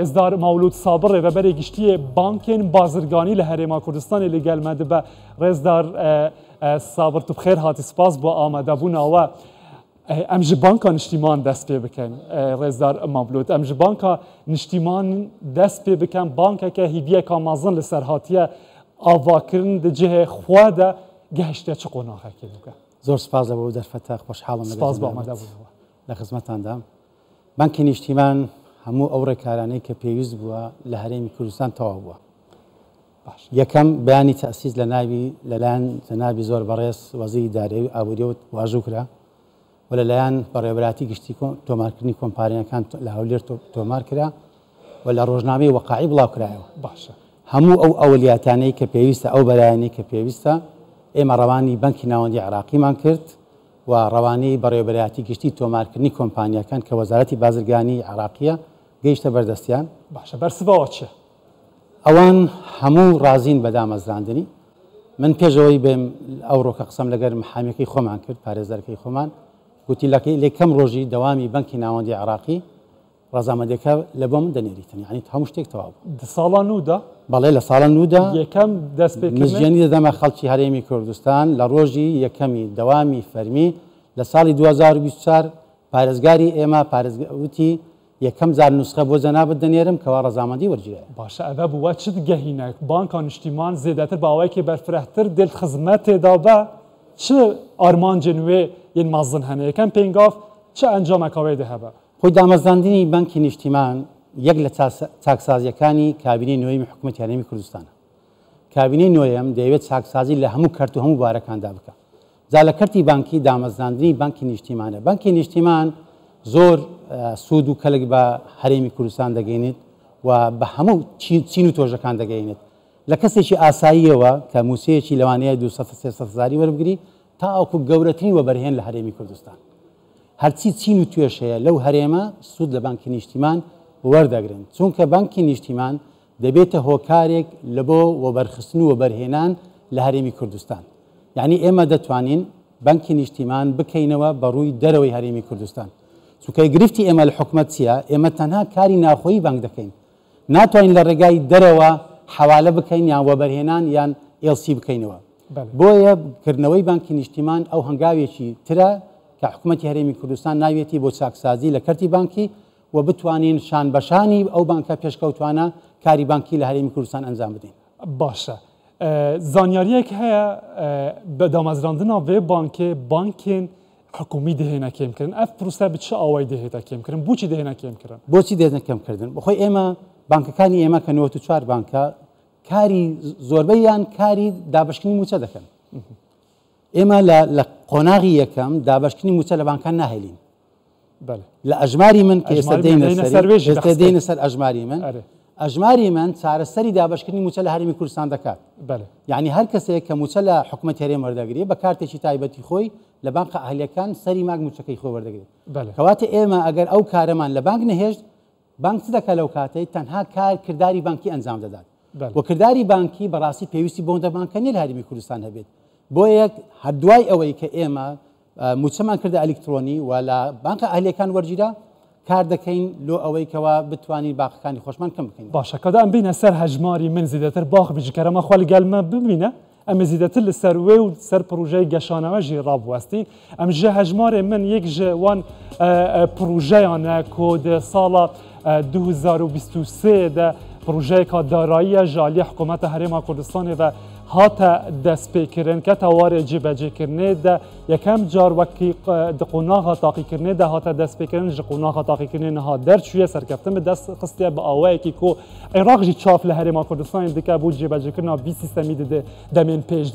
Rêzdar Mewlûd Sabir Rêveberê Giştiyê Bankên Bazirganî li Herêma Kurdistanê li gel me dibe. Rêzdar Sabir tu bi xêr hatî spas bo amadebûna we. Em ji Banka Niştîman dest pê bikin Rêzdar Mewlûd. Em ji Banka Niştîman dest pê bikin bankeke hîviyeka mezin li ser hatiye avakirin di cihê xwe de gehiştiye çi qonaxekê bûke. Zor spas bo derfeta xweşhalım Spas bo amadebûna we. لە خزمەتاندا. بانکی نیشتیمان هەموو ئەو ڕێکارانەی کە پێویست بووە لە هەرێمی کوردستان تەواو بووە. یەکەم بەیانی تەئسیس لە ناوی لەلایەن جەنابی زۆر بەڕێز وەزیری دارایی و ئابووریەوە واژوو کرا و لەلایەن بەڕێوەبەراتی گشتی تۆمارکردنی کۆمپانیاکان لە هەولێر تۆمار کرا و لە ڕۆژنامەی وەقاعی بڵاو کرایەوە. باشە. هەموو ئەو ئەولیاتانەی کە پێویستە ئەو بەرایانەی کە پێویستە ئێمە ڕەوانی بەنکی ناوەندی عێراقیمان کرد و ڕەوانەی بەڕێوەبەرایەتی گشتی تۆمارکردنی کۆمپانیاکان کە وەزارەتی بازرگانی عێراقییە گەیشتە بەردەستیان. باشە بەرسڤەوە چیە؟ ئەوان هەموو ڕازین بە دامەزراندنی. من پێش ئەوەی بێم ئەوڕۆکە قسەم لەگەر محامیەکەی خۆمان کرد، پارێزەرەکەی خۆمان، گوتی لە یەکەم ڕۆژی دەوامی بەنکی ناوەندی عێراقی ڕەزامەندیەکە لە بۆ من دەنێریتن یانی هەموو شتێک تەواو بوو. دە ساڵا نوو دا؟ بەڵێ لە ساڵە نوو دا. یەکەم دەست پێ کردنی؟ مزگێنی دەدەمە خەڵکی هەرێمی کوردستان لە ڕۆژی یەکەمی دەوامی فەرمی لە ساڵی 2024 پارێزگاری ئێمە پارێزگا وتی یەکەم جار نوسخە بۆ جەنابت دەنێرم کەوا ڕەزامەندی وەرگیرایە. باشە ئەڤە بووە چ دگەهینە بانکا نیشتیمان زێدەتر بە ئاوایەکی بەرفرەهتر دێل خزمەتێ دا بە چ ئارمانجێن وێ yên مەزن هەنە یەکەم پێنگاف چ ئەنجامەکا وێ دێ هەبە؟ خۆی دامەزراندنی بانکی نیشتیمان یەک لە چاکسازییەکانی کابینەی نۆیەمی حکومەتی هەرێمی کوردستانە. کابینەی نۆیەم دەیەوێت چاکسازی لە هەموو کەرت و هەموو بوارەکاندا بکات. جا لە کەرتی بانکی دامەزراندنی بانکی نیشتیمانە. بانکی نیشتیمان زۆر سوود و کەلک بە هەرێمی کوردستان دەگەینێت و بە هەموو چین و تۆژەکان دەگەینێت. لە کەسێکی ئاساییەوە کە مووچەیەکی لەوانەیە 200 300 هەزاری وەربگری تاوەکو گەورەترین وەبەرهێن لە هەرێمی کوردستان. هەرچی چین و توێژ هەیە لەو هەرێمە سوود لە بانکی نیشتیمان وەردەگرن، چونکە بانکی نیشتیمان دەبێتە هۆکارێک لەبۆ وەبەرخستن و وەبەرهێنان لە هەرێمی کوردستان. یەعنی ئێمە دەتوانین بانکی نیشتیمان بکەینەوە بە ڕووی دەرەوەی هەرێمی کوردستان. چونکە گرفتی ئێمە لە حکومەت چییە؟ ئێمە تەنها کاری ناوخۆیی بانک دەکەین. ناتوانین لە ڕێگای دەرەوە حەوالە بکەین یان وەبەرهێنان یان LC بکەینەوە. بۆیە کردنەوەی بانکی نیشتیمان ئەو هەنگاوێکی ترە کە حکومەتی هەرێمی کوردستان ناویەتی بۆ چاکسازی لە کەرتی بانکی و بتوانین شان بەشانی ئەو بانکە پێشکەوتوانە کاری بانکی لە هەرێمی کوردستان ئەنجام بدەین. باشە زانیاریەک هەیە بە دامەزراندنا ڤێ بانکێ بانکێن حکومی دهێنە کێم کردن ئەف پروسە بە چ ئاوای دهێتە کێم کردن بۆچی دهێنە کێم کردن؟ بۆچی دێنە کەم کردن؟ بەخۆی ئێمە بانکەکانی ئێمە کە 94 بانکە کاری زۆربەیان کاری دابەشکردنی مووچە دەکەن. ئێمە لە قۆناغی یەکەم دابەشکردنی مووچە لە بانکان ناهێلین. لە ئەژماری من کە ئێستا دێینە سەر ئەژماری من ئەژماری من چارەسەری دابەشکردنی مووچە لە هەرێمی کوردستان دەکات. یعنی هەر کەسێک کە مووچە لە حکومەت هەرێم وەردەگرێ بە کارتێکی تایبەتی خۆی لە بانقە ئەهلیەکان سەری ماگ مووچەکەی خۆی وەردەگرێت. کەواتە ئێمە ئەگەر ئەو کارەمان لە بانک نەهێشت بانک چ دەکات لەو کاتەی تەنها کار کرداری بانکی ئەنجام دەدات و کرداری بانکی بەڕاستی پێویستی بۆندە بانکە نیە لە هەرێمی کوردستان هەبێت بۆیە هەر دوای ئەوەی کە ئێمە موچەمان کردە ئەلیکترۆنی و لە بانقە ئەهلیەکان وەرگیرا کار دەکەین لۆ ئەوەی کەوا بتوانین باقەکانی خۆشمان کەم بکەین. باشە کەدا ئەم بینە سەر هەژماری من زیدەتر باخ بجی کەرەمە خوا لەگەل مە ببینە ئەم زیدەتر لەسەر وێ و سەر پروژەی گەشانەوە ژی ڕابوەستین ئەم ژە هەژمارێ من یەک ژە وان پروژەیانە کۆ دە ساڵە 2023 دە پروژەیەکە داراییە ژالیە حکوومەتە هەرێما کوردستانێ و هاتە دەستپێکردن کە تەوارێ جێبەجێکردنێ دە یەکەم جار وەکی د قۆناغا تاقیکردنێ دە هاتە دەستپێکردن ji قۆناغا تاقیکردنێ نها دەرچوویە سەرکەفتن bi dest xistiye bi awayekî ku Iraq jî çav li Herêma Kurdistanê dike bo cêbecêkirina vî sîstemî dide demên pêş de.